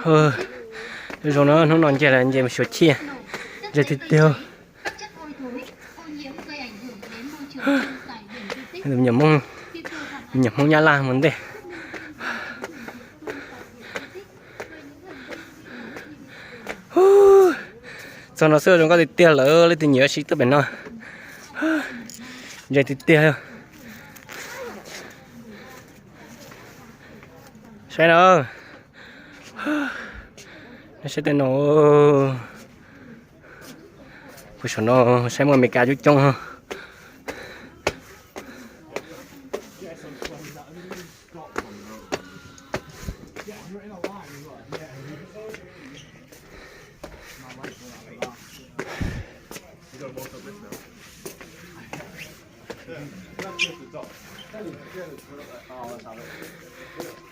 Ua zoo no, hnub no nce los nce mus xyuas chij, nce tiag tiag. Tus me nyuam Hmoob, me nyuam Hmoob Nyab Laj mus ntej. Txog no xwb zoo nkauj tiag tiag lawm, leej twg nyiam ua si tuaj pem no. Ntshe tiag tiag. Saib no, saib tej no. Puag saum no saib muaj Amelikas coob coob.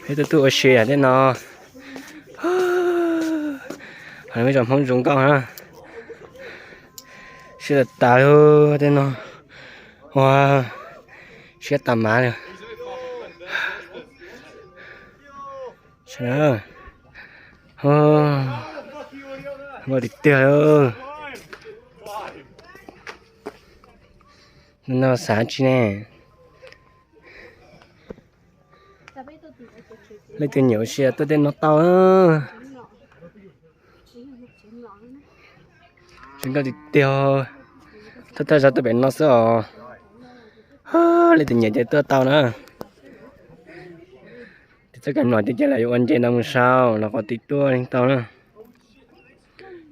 Peb tuaj tuaj ua si tej no. Ho muaj ib zos Hmoob zoo nkauj na. Siab tas tas tej no. Ua siab tas mas li. Nkauj tiag tiag. No xav tsi ne? Leej twg nyiam ua si tuaj tej no tau. Zoo nkauj tiag tiag. Thawj thawj zaug tuaj pem no xwb os. Leej twg nyiam ces tuaj tau na. Tiv txoj kev mlom ces lawv yuav ua ntses ntau mus sau los qhov twg tuaj tau na.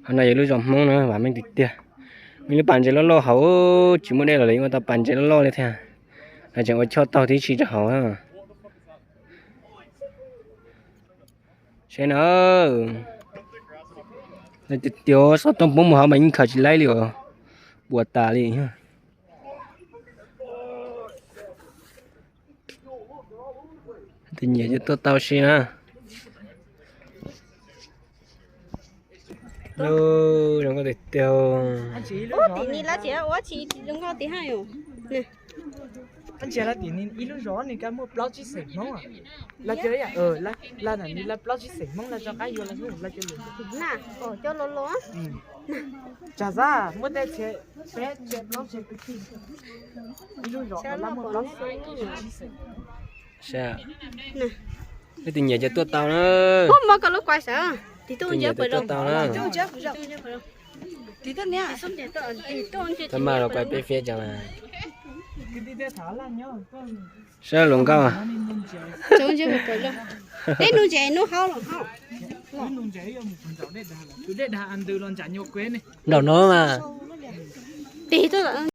Qhov no yog lub zos Hmoob na, vam meej tiag tiag. Muaj lub pas ntses loj loj hauv, tsis muaj dej los lawv yeej ua tau pas ntses loj loj li thiab. Lawv tseem ua choj taug tib si rau hauv. Saib na, tiag tiag, xov tooj poob mus hauv mas yeej khaws tsis laib li os, puas tas li. Tus nyiam ces tuaj tau si na. Lub zoo nkauj tiag tiag. Ub, tim ni lawv tseem ua tsis zoo nkauj tiag. Ntsia lawv tim ni ib lub zos nws kuj muaj plaub tsib xeem Hmoob. Lawv cov, lawv plaub tsib xeem Hmoob lawv rov qab yuav lawv cov lus. Cov lus los. Tsam xav muaj tej txhia peb txhia plaub txhia, ib lub zos lawv muaj plaub tsib xeem. Leej twg nyiam ces tuaj tau na. Ub, muab koj lub kuai sawv. Tus nyiam ces tuaj tau na. Txhob maj los kuai peb fiab cas mas. Saib hluas nkauj. Peb nug ntses nub hauv los hauj. Nraum no mas. Tig tuaj.